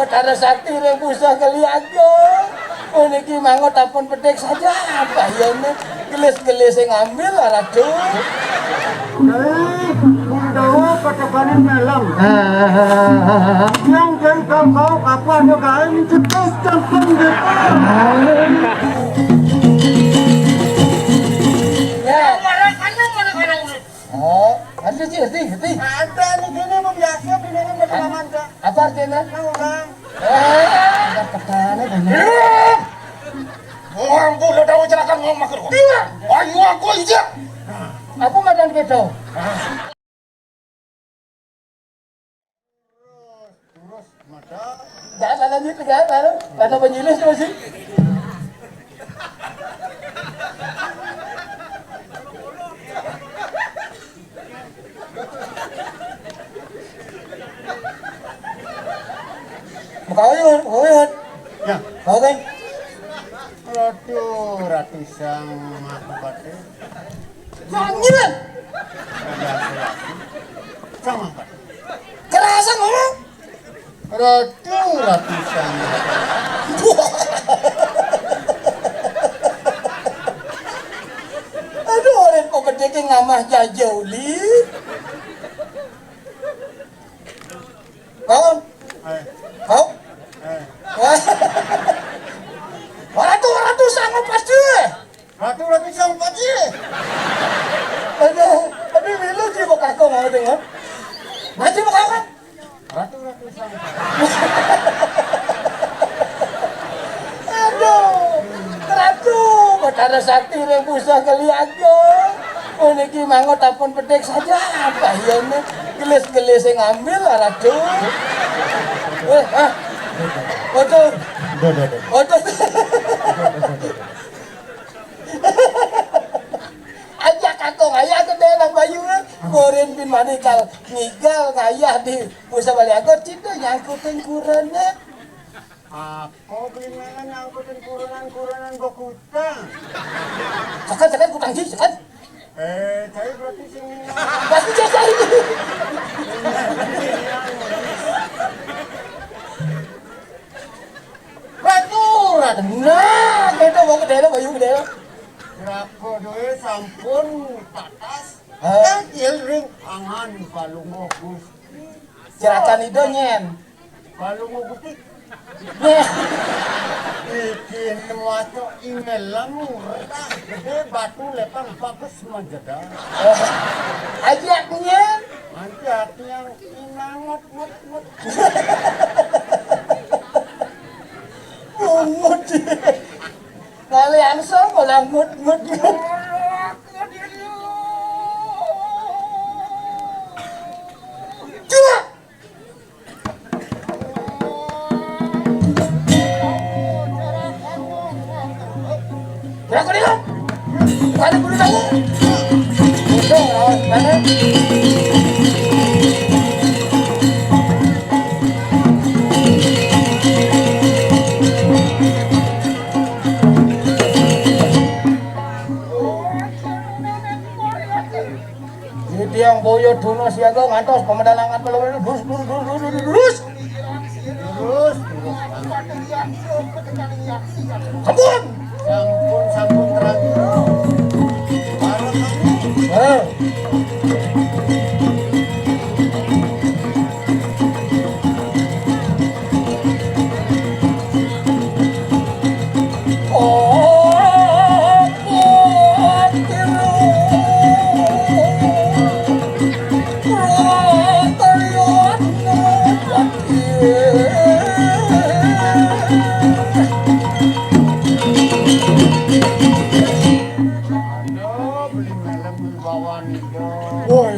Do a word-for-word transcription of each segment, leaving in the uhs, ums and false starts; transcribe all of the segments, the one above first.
Karo sakti ring pusah keliaga. Puniki mangut ampun petik saja. Bayane gelis-gelis sing ngambil, Ratu. Eh, Pandhawa patekane malam. Ah. Yang dari kau-kau apa ada kain cetus cempeng gitu. Ya. Oh, ngerti, ngerti, ngerti. Ada nih, gini mau biasa, binatang macam apa? Apa artinya? Nah, orang. Eh, ada petane, bener. Orang pun udah tahu celaka ngomong makan. Iya. Ayo aku aja. Apa madan kita? Terus, mata. Dah, dah, lanjut, dah, dah. Dah, dah, penyilis terus, sih. Makayun, makayun. Ya. Oke. Ratu, Ratu Sang Mahapati. Jangan. Sang Mahapati. Kerasa ngomong. Ratu, Ratu Sang Mahapati. Aduh, orang kok gede ke ngamah jajauli. Bangun. Eh. Hau. Eh. Wah. Ratu, Ratu Sang Mahapati. Ratu, Ratu Sang Mahapati. Aduh, aduh, milu di buka aku mau dengar. Mati buka aku. Ratu, Ratu Sang Mahapati. Aduh, Ratu, Batara Sakti ring pusah keliaga. Puniki mangut ampun petik saja. Bayane gelis-gelis sing ngambil, Ratu. Eh, ah. Waduh. Duh, duh, duh. Waduh. Aja kakung, aja gedhe nang bayu. Korin pin manikal ngigal ngayah di pusah keliaga, cinta nyangkutin kurene. Aku beli mana nyangkutin kurenan-kurenan bekutang. Sekan, sekan, kutang ji, sekan. Eh, saya berarti sing. Pasti jasa ini. Ratu, Ratu. Nah, kita mau ke daerah, bayu ke daerah. Berapa duit sampun tatas? Hah? Kan iring angan palungguh Gusti. Silakan itu, Nyen. Balung butik. Nih. Bikin masuk email lemu, retak gede, batu lepang bagus manjeda. Ajaknya. Ajaknya inangot ngut ngut. Bungut. Kali angsel malah ngut ngut ngut. Cuak. Berapa dia? Ada bulu tahu. Untung lawan mana? Ini tiang boyo duna siaga ngantos pemedalangan peluru. Lurus, lurus, lurus, lurus, lurus. Lurus, lurus. Sampun. Sampun, sampun, terang. Bareng kami. Eh. Aduh, beli melem beli bawaan. Woi.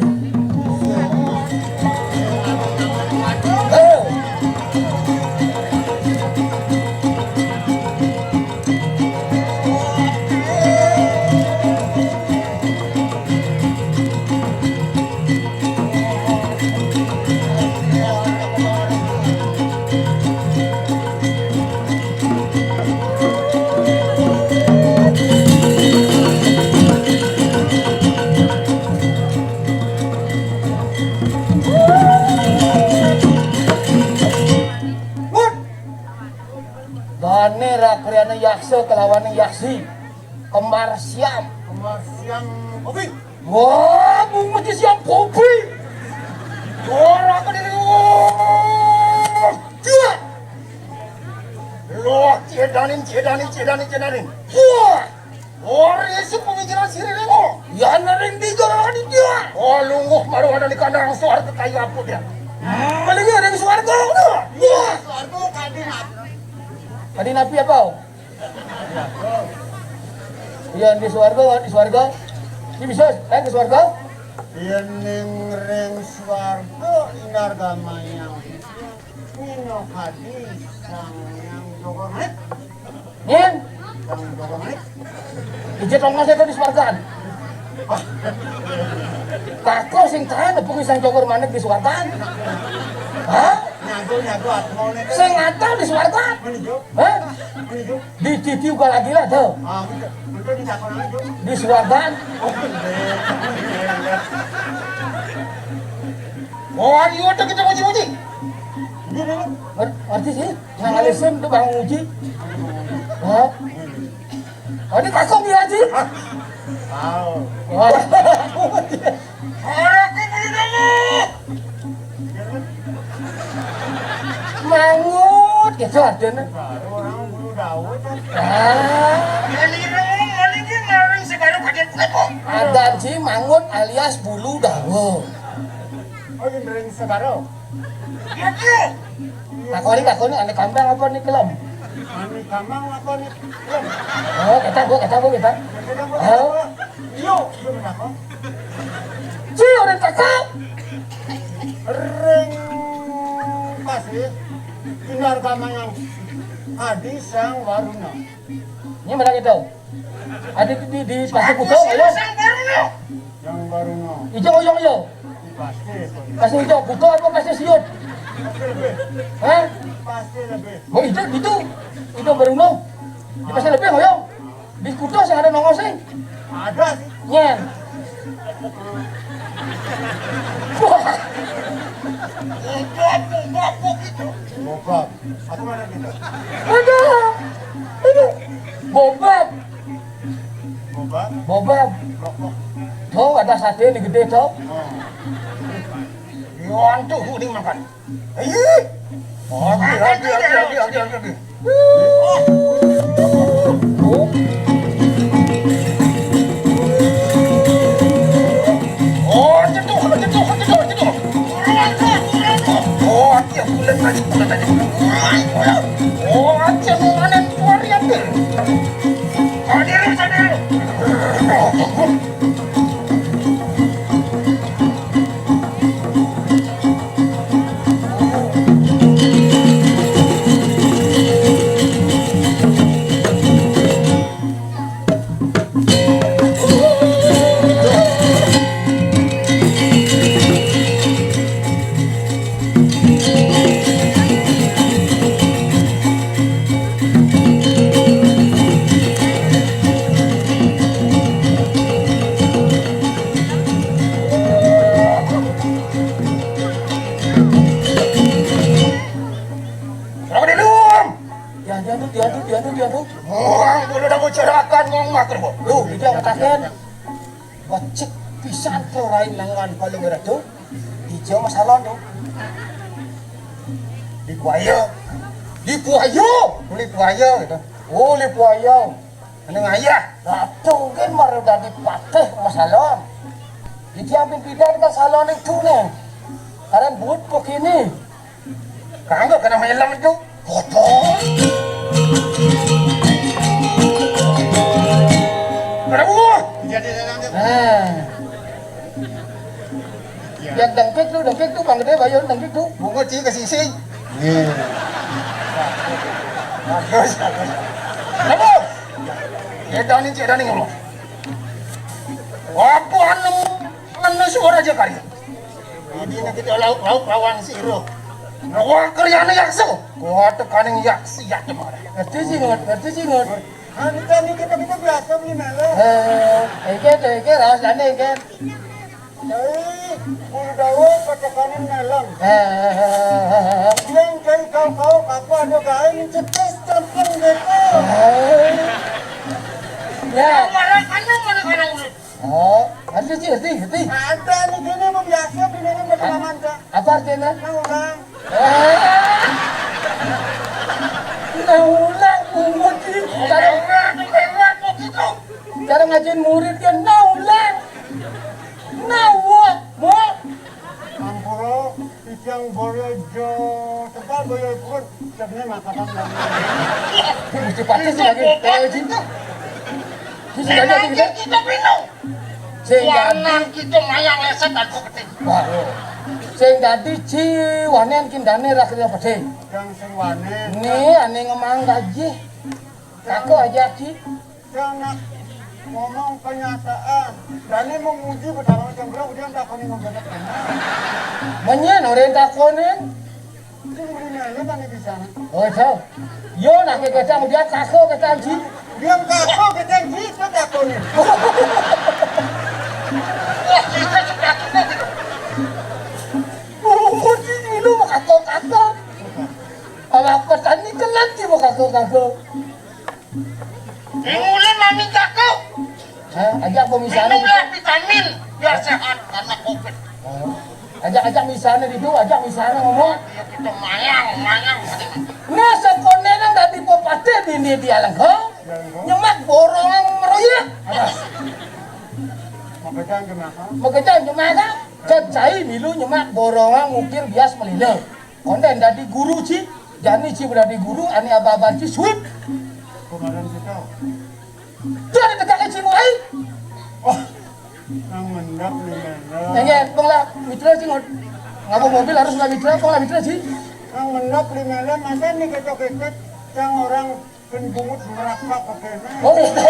Né ra kriyané yaksa kelawané yaksi. Kembar siam. Kembar siam kopi. Wah, bungut siam kopi. Ora kediri. Wah, dia. Loh, cedanin, cedanin, cedanin, cedanin. Wah. Ora isuk pemikiran siri lengo. Ya nering tiga orang dia. Oh, lungguh baru ada di kandang suarga kayu apa dia. Paling ada di suarga. Wah. Suarga kadin apa? Kadin api apa? Iya, di swarga, di swarga. Ini bisa, kan, ke swarga? Yén ning ring swarga, Inargamayang Mino kadi Sang Hyang Jogonglit. Nyén? Sang Jogonglit. Ijé tongos itu di swargaan. Kako sing tahan, apa sing cokor manik di swargaan? Hah? Nyago, nyago, atmone. Sing ngatal di swargaan. Menuju. Hah? Menuju. Di titi uga lagi lah, tuh. Ah, betul. Betul, di cakon aja. Di swargaan. Oh, bener. Oh, iya, tuh kita muji-muji. Iya, iya. Ngerti sih? Nang alisin tuh bang muji. Hah? Tadi kakak dia aja. Tahu. Wah. Ora aku bulu dawuh. Mangut gitu artinya. Orang bulu dawuh kan. Ah. Mani rong, mani ki maring segara bagian kulit kok. Ada sih mangut alias bulu dawuh. Oh, yang ring segara. Iya, iya. Takoni, takoni, ane kambang apa nih kelem? Ane kambang apa nih kelem? Oh, kita, Bu, kita, Bu, kita. Kita, Bu, oh. Yo, yo, kenapa? Ci, orang kakak. Ring pasir, Inargamayang Kadi Sang Waruna. Ini mana gitu? Ada di, di, di pasir Kuta, ayo. Sang Waruna. Yang baru no. Ijo, yo, yo. Pasti itu. Pasir ijo, Kuta apa pasir siut? Pasti lebih. Hah? Pasti lebih. Oh, ijo gitu. Ijo baru no. Di pasir lebih, yo. Di Kuta sih ada nongol sih. Ada sih. Nyen. Wah. Bobab, bobab, bobab itu. Bobab. Aku mana gitu? Ada. Ada. Bobab. Bobab. Bobab. Rokok. Tuh, ada sate ini gede tuh. Oh. Nyantuk ini makan. Ih. Oh, lagi, lagi, lagi, lagi, lagi. Oh, jatuh, jatuh, jatuh, jatuh. Oh, dia bulat aja, bulat aja. Oh, aja mau manen keluar ya, Pir. Hadir, hadir. Orang di luar. Diantu, diantu, diantu, diantu. Orang dulu dah bocarakan ngomong makan, Bu. Lu, dia ngatakan, becik pisan kelawané Sang Waruna. Ijo masalah tuh. Di buaya. Di buaya. Di buaya gitu. Oh, di buaya. Ini ngayah. Ratu kan baru dadi patih masalah. Jadi ambil pidan kan salah nih tuh nih. Karena buat begini. Kanggo kena helm itu. Foto. Prabu. Nah. Ya dengkik tuh, dengkik tuh, Bang Gede, bayu dengkik tuh. Bungut sih ke sisi. Iya. Bagus, bagus. Prabu. Ya, Dani, Cik Dani, ngomong. Apa anu, anu suara aja kali. Ini kita lauk-lauk lawan siro. Wah, karyane yaksa. Wah, tekaning yaksi ya kemarin. Ngerti sih, Ngut. Ngerti sih, Ngut. Anu tadi kita, kita biasa beli melon. Eh, iki tuh, iki rasane iki. Dari Bulu Dawa ketekaning melon. Eh, eh, eh, eh, eh. Yang dari kau-kau apa ada gawe ning cepis. Tepung gitu. Oh. Ya. Mana, mana, mana, mana urut? Oh, ngerti, ngerti, ngerti. Ada nih gini, mau biasa, gini, gini, ada. Apa artinya? Nah, ulang. Eh. Nah, ulang, bungut sih. Cara, cara ngajarin murid kan, nah, ulang. Nah, wah, wah. Ampura, titiang boya ja, tegal boya pun, jadinya makanan lagi. Ini mesti pati sih lagi. Eh, cinta. Ini sih lagi, lagi kita. Kita minum. Sing dadi, kita mayang leset dan bukti. Wah. Sing dadi ci wanen kindane ra kena pede. Yang sing wanen. Nih, ane ngemang gaji. Kaka aja, Ci. Jangan ngomong kenyataan. Dani mau nguji pertama macam berapa, dia takoni ngomong bener. Menyen orang takonin. Sing beri mele tani bisa. Oh, so. Yo, nak ke kacang, dia kako kacang, Ci. Dia kako kacang, Ci, itu takonin. Wah, kita sudah kita gitu. Oh, Ci, ini mau kako-kako. Kalau aku tani kelan, Ci, mau kako-kako. Sing ulun mami kako. Hah? Ajak pemisahnya. Minumlah vitamin biar sehat karena covid. Oh. Ajak, ajak misalnya gitu, ajak misalnya ngomong. Iya, kita mayang, mayang. Nah, sekonene dadi bupati di, di, di Alenggo. Nyemak borongan meroyek. Aduh. Makejang jemaka. Makejang jemaka. Cecai milu nyemak borongan ngukir bias melina. Konden dadi guru, Ci. Jani, Ci, dadi guru, ane abah-abah, Ci, suit. Kemarin kita. Tuh ada tegaknya, Ci, mulai. Oh, nang mendap di mana? Enggak, bang lah, mitra, Ci, ngot. Ngapa mobil harus nggak mitra, bang lah, mitra, Ci. Nang mendap di mana? Masa nih ketok-ketok yang orang Kan bungut merakpak kene. Oh, gitu.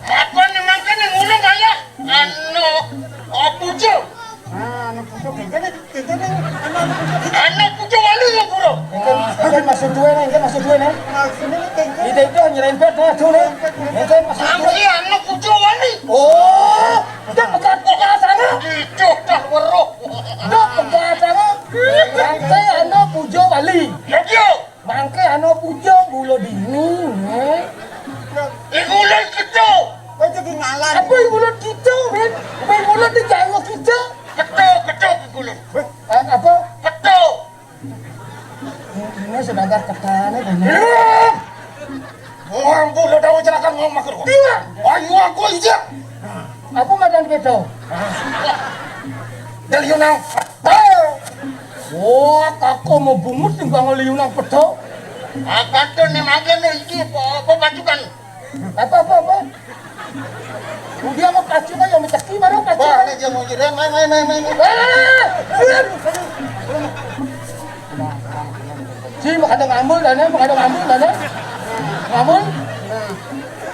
Apa nih mangkene ngulung kaya? Anu, oh, pucuk. Nah, anu pucuk, kene, kene, anu, anu pucuk. Anu pucuk wali ya, Guru. Engke, engke maksud duwe ne, engke maksud duwe ne. Maksudnya ini kene. Ide itu nyerahin bet, nah, tuh ne. Engke maksud duwe. Angki anu pucuk wali. Oh, dia pegat-pegat sana. Dicuh dah weruh. Dia pegat sana. Engke anu pucuk wali. Ya, dia. Mangke ana puja gula dini, eh. Ing ulun kita. Kowe jadi ngalan. Apa ing ulun kita, men? Apa ing ulun di Jawa kita? Kita, kita ing ulun. Eh, apa? Kita. Ini sedagar ketane, bener. Iya. Wah, ampun, lo tahu celaka ngomong makruh. Iya. Ayo aku aja. Apa madan kita? Dari Yunang. Wah, kako mau bungut nih bang oli Yunang pedo. Apa tuh nih makan nih iki apa, apa pasukan? Apa, apa, apa? Dia mau pasukan yang mencaki, mana pasukan? Wah, ini dia mau jadi, main, main, main, main, main. Ah! Si, makadang ambul, dana, makadang ambul, dana. Ambul? Nah,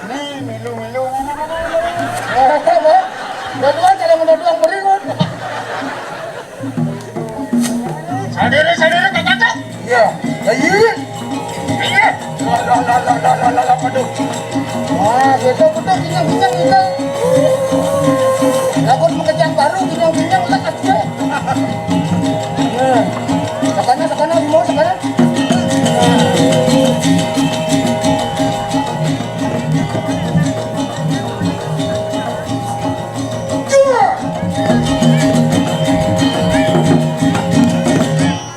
ini milu-milu. Eh, apa, Bang? Dua-dua, cara mendodoang beringun. Sadere, sadere, kakak. Iya. Ayo. Iya. Lah, lah, lah, lah, lah, lah, lah, aduh. Wah, gitu, betul, kenyang, kenyang, kenyang. Takut mengejar baru, kenyang, kenyang, lekat, ya. Nah, sakana, sakana, di bawah, sakana.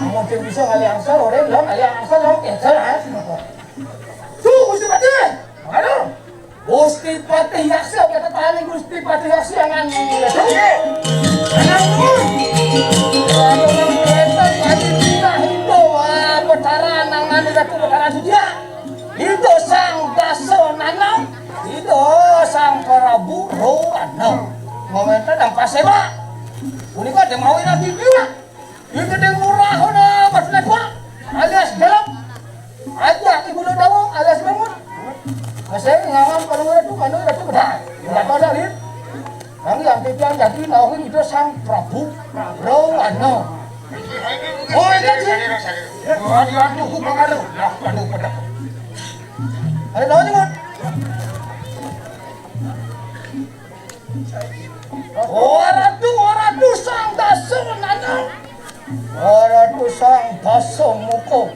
Amun sing bisa ngalih angsal, orang bilang ngalih angsal, orang cancel, ah. Tuh, Gusti Patih. Aduh. Gusti Patih Yaksa, kita tanya Gusti Patih Yaksa yang anu. Tenang, Gus. Aduh, yang kereta, tadi kita hidup, ah, Betara, nang anu, Ratu Betara Sudia. Ida Sang Dasa Nana, Ida Sang Prabu Rowana. Ngomenta nang pasewa. Punika ada mau ira tiga. Ida Deng Murah, Mas Lepa, alias Gelap. Aja Ibu Dawa alias Bangun. Masih ngangan kalau itu, kalau itu, udah. Enggak ada, Lin. Kang yang titiang dadi nawuh Ida Sang Prabu Rawana. Oh, iya, sih. Aduh, aduh, aku pengaruh. Lah, aduh, pedek. Ada tahu nih, Bang? Oh, ratu, oh, ratu Sang Dasa Nana. Oh, ratu Sang Dasa Muka.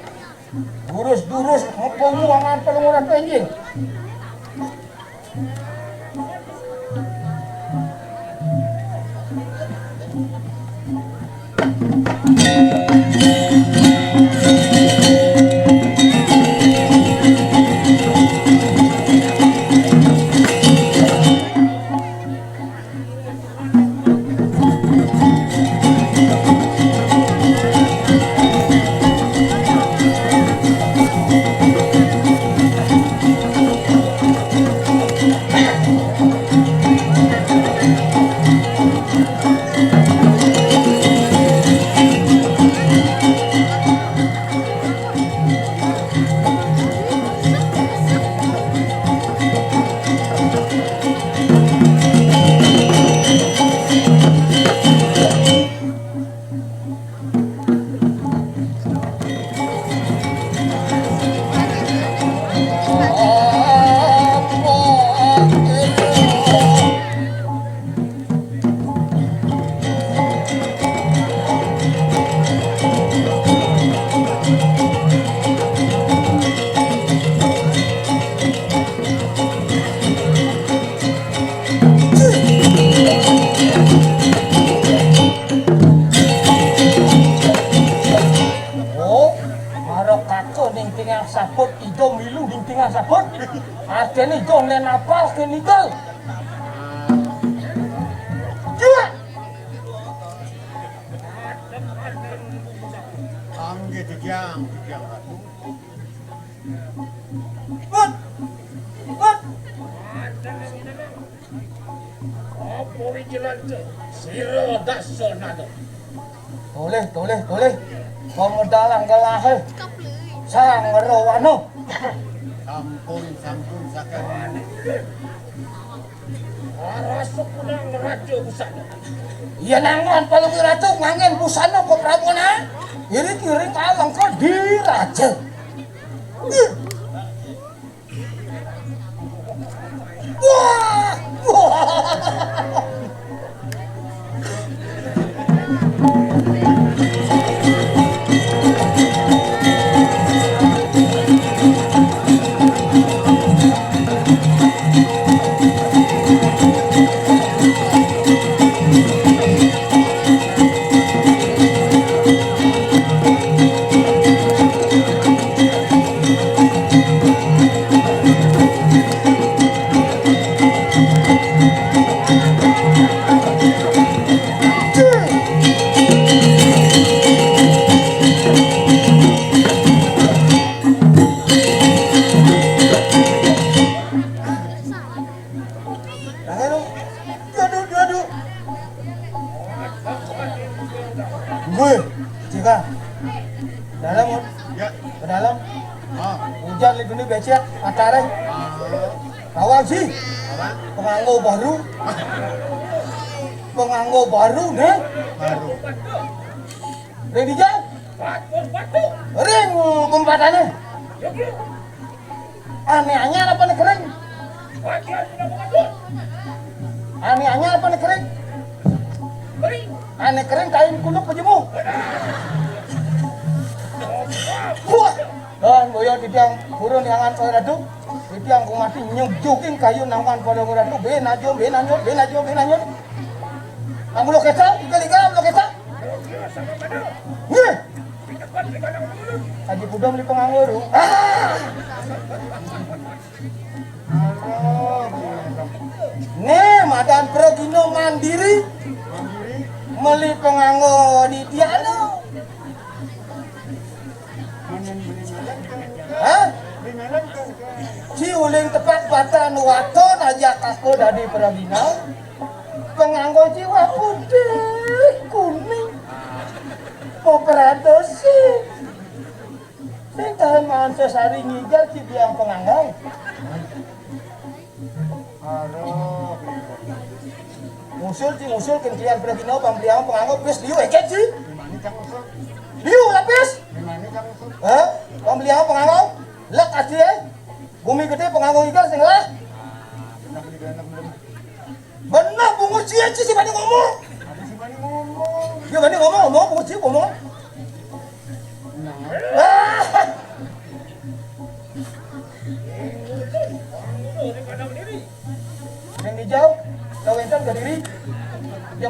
Durus-durus, ngepungu angan pelunguran enjing. Oh, mara kaka ning tengah sabut, ida milu ning tengah sabut. Artine ida len apal ke nikel. Cuak. Anggih titiang, titiang Ratu. Put! Put! Apa iki lante? Sira dasa nado. Tolih, tolih, tolih. Pemedalan gelahe. Sang ngerowana. Sampun, sampun, sakan. Arasa kunang raja busana. Iya nangan palu ratu ngangen busana ko Prabu na. Iring-iring kalengka diraja. Wah! Wah! Aduh, aduh, aduh. Gue, Cika. Dalam, Mon. Ya. Ke dalam. Ah. Ujan lagi gini becek, atare. Ah. Awal sih. Apa? Penganggo baru. Penganggo baru, nih. Baru. Ring dijal. Ring pempatane. Ane anyar apa ane kering? Ane anyar apa ane kering? Ane kering kain kuluk pejemu. Wah, dan boyo titiang purun niangan pada ratu. Titiang ku mati nyujuking kayu nangan pada ratu. Ben ajo, ben anyut, ben ajo, ben anyut. Ambulo kesa, iga liga, ambulo kesa. Nih. Aji pudo meli penganggur. Ah. Nih, madan pragina mandiri. Meli penganggur di dialo. Hah? Ci uling tepak batan waton aja kako dadi pragina. Penganggo jiwa putih kuning. Pepradosi. Sing tahan mansa sari ngigal ci biang penganggo. Ngusul ci ngusul kentian pragina pamliang penganggo pis liu eket ci. Liu lapis. Hah? Pamliang penganggo. Lek asli eh. Bumi gede penganggo ngigal sing lah. Bener bungut sia ci si bani ngomong. Dia bani ngomong, ngomong bungut sia ngomong. Ah,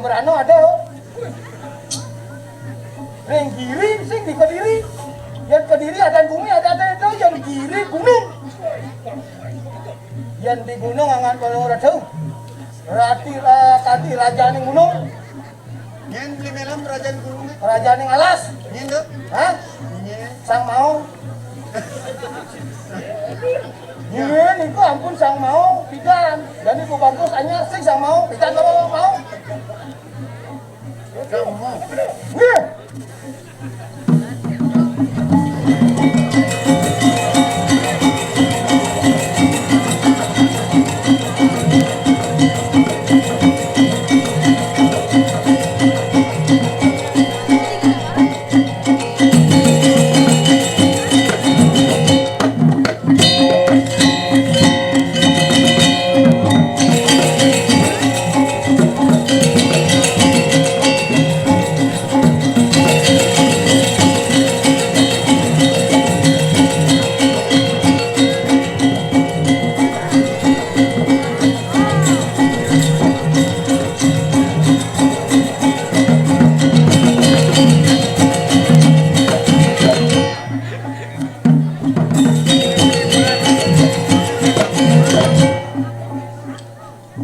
Merano ada. Ring giri sing di Kediri. Yang Kediri ada bumi, ada, ada itu yang giri gunung. Yang di gunung angan kalau ora tahu. Rati ra-, kati rajaning gunung. Yen beli melem kerajaan gunung. Rajaning alas. Yen tuh. Hah? Yen. Sang mau. Yen itu ampun sang mau pidan. Jadi ku bagus anyar sing sang mau pidan kalau mau. Kamu. Nggih.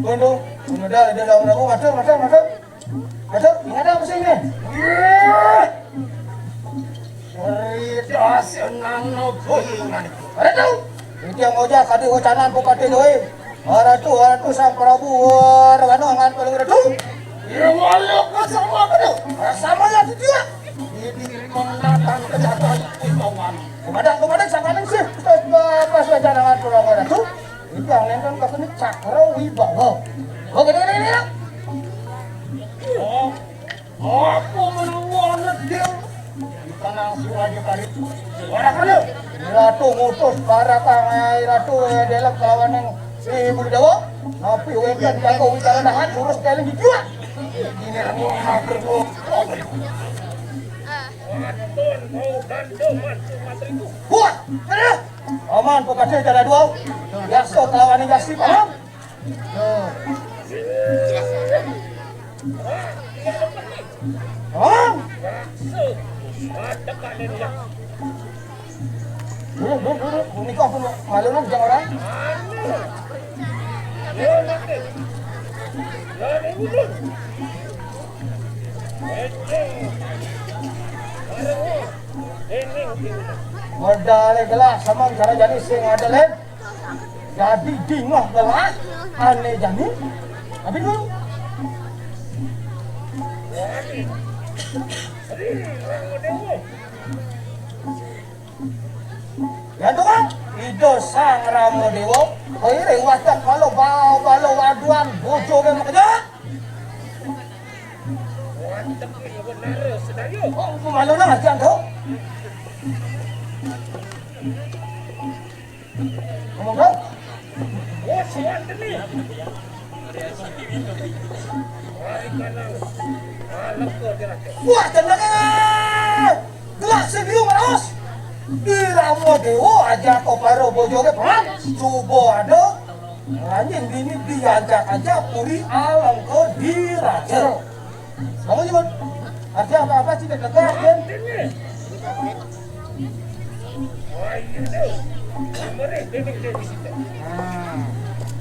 Kono, kono dah, dah, dah, dah, matur, matur, matur. Matur, ingat apa sih ini? Rida senang nopo ingat. Ada tahu? Iki yang ngojak kadi wacanan Bupati Doi. Ratu, Ratu Sang Prabu, Rwano ngan paling Ratu. Ya, walau kasar apa tuh? Sama ya, dia. Ini mendatang kejahatan imawan. Kepada, kepada siapa nih sih? Pas wacanan Ratu. Itu yang nonton kasih Cakra Wibawa. Oke, deh, deh, deh. Oh, aku menawa ledeng. Tenang, suara kali. Ora kali. Ratu ngutus para kang, eh, Ratu, eh, delok kelawan yang si Ibu Dewa. Napi wenten jago wicara dahan, lurus kali di jiwa. Ini aku ngatur. Kuat. Aman, pokoknya jalan dua. Biasa kelawan yang gasip, paham? Hah? Dulu, dulu, dulu. Menikah pun malunan jangan orang. Modal gelas sama cara jadi sing ada lain. Jadi dingah belah, aneh jani. Tapi dulu. Ya tuh kan, Ida Sang Rama Dewa, kaya ring wadah kala ba-, bala waduan bojo ke makanya. Oh, pemalu lah aja tuh. Ngomong dong. Wah, tenang. Gelak sing biru maros. Irama Dewa aja kok paro bojoke, Bang. Coba ada. Anjing bini diajak aja puri alam ke diraja. Kamu juga. Artinya apa-apa sih tegak, Bang?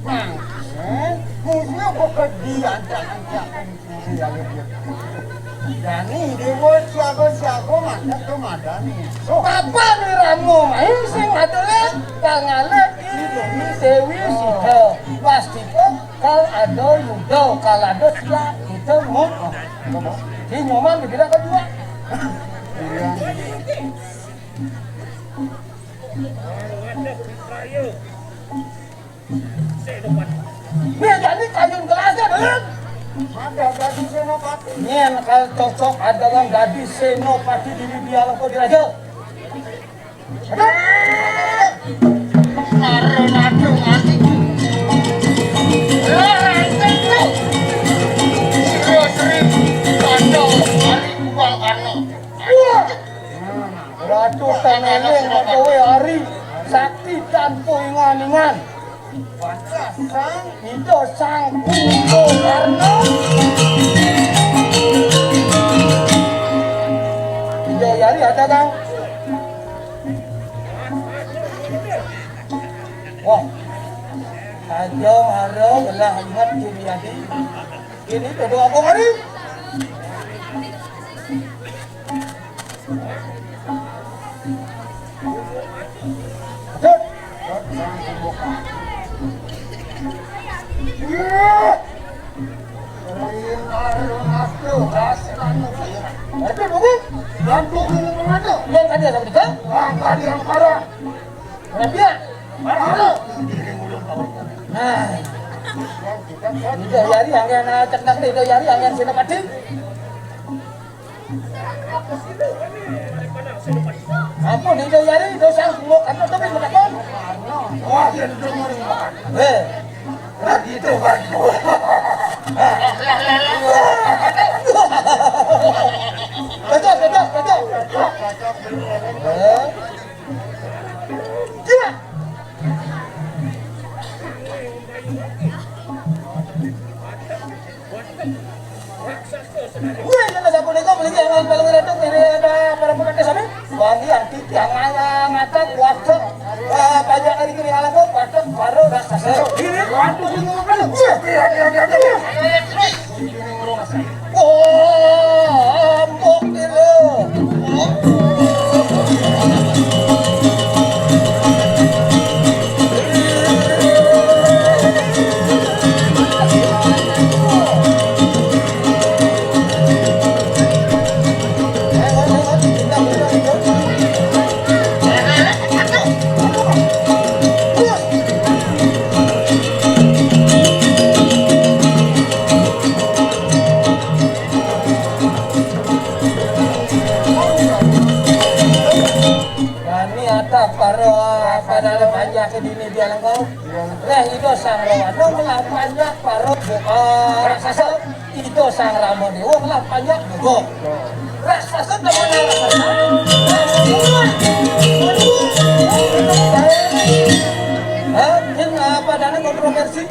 Nah, mangke, musuh kok diajak-ajak. Dani Dewa siaga-siaga mantep tuh madani. Kapan iramu main sing adolan, pangalet ini Dewi Sida. Pasti kok kal ada yuda, kal ada sila kita mau. Di nyoman dikira kedua. Iya. Nih, jadi kayun gelasnya, Dun. Ada gadis senopati. Nyen kalau cocok adalah gadis senopati di dia kok diraja. Aduh. Karo madu mati. Lah, itu. Sira Sri Kanda Hari Kumbang Karna. Wah. Ratu Taneneng Madawi Hari Sakti tanpa ingan-ingan. Ida Sang Kumbakarna. Yo, yari ada, Kang. Wah. Aja mara gelah ingat Juriadi. Ini dodo aku hari. Dut. Iya. Ngerti, Bu? Yang tadi ada berita? Yang tadi yang parah. Ngerti ya? Parah. Nah. Itu yari yang yang cek nang itu yari yang yang senapati. Ampun, Ido Yari, Ido Sang, Kulo Karno, tapi mau takon. Wah, dia duduk mau makan. Eh. Lagi itu, lagi itu. Betul, betul, betul. Eh. Gila. Wih, kata sapu deko, beli yang paling retok, ini ada para pemakai sapi. Wangi yang titiang, ngayang, ngatak, kuat, eh, banyak hari kini alam kok, patok, baru, raksasa. Ini, waduh, ini, waduh. Iya, iya, iya, iya, iya. Oh, ambok ni lo. Kami atap paro apa dalam panjak ke dini dia lengkau. Leh Ido Sang Rawana melah panjak paro, eh, raksasa. Ido Sang Rama Dewa melah panjak bogo. Raksasa teman raksasa. Hah? Yang apa dana kontroversi?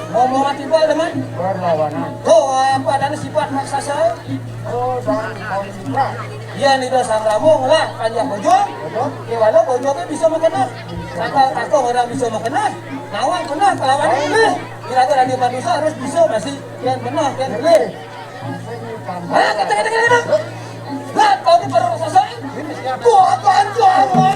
Ngomong tiba dengan berlawanan. Oh, apa dana sifat raksasa? Oh, dan kontra. Iya, Ido Sang Rama ngelah panjak bojo. Betul. Kewala bojo ke bisa makan. Kakak, kakak orang bisa makan. Nawang pernah kelawan ini. Kira-kira di manusia harus bisa masih. Kian benar, kian boleh. Hah, kata-kata kata. Lah, tahu ni baru raksasa. Tuh, apaan tuh?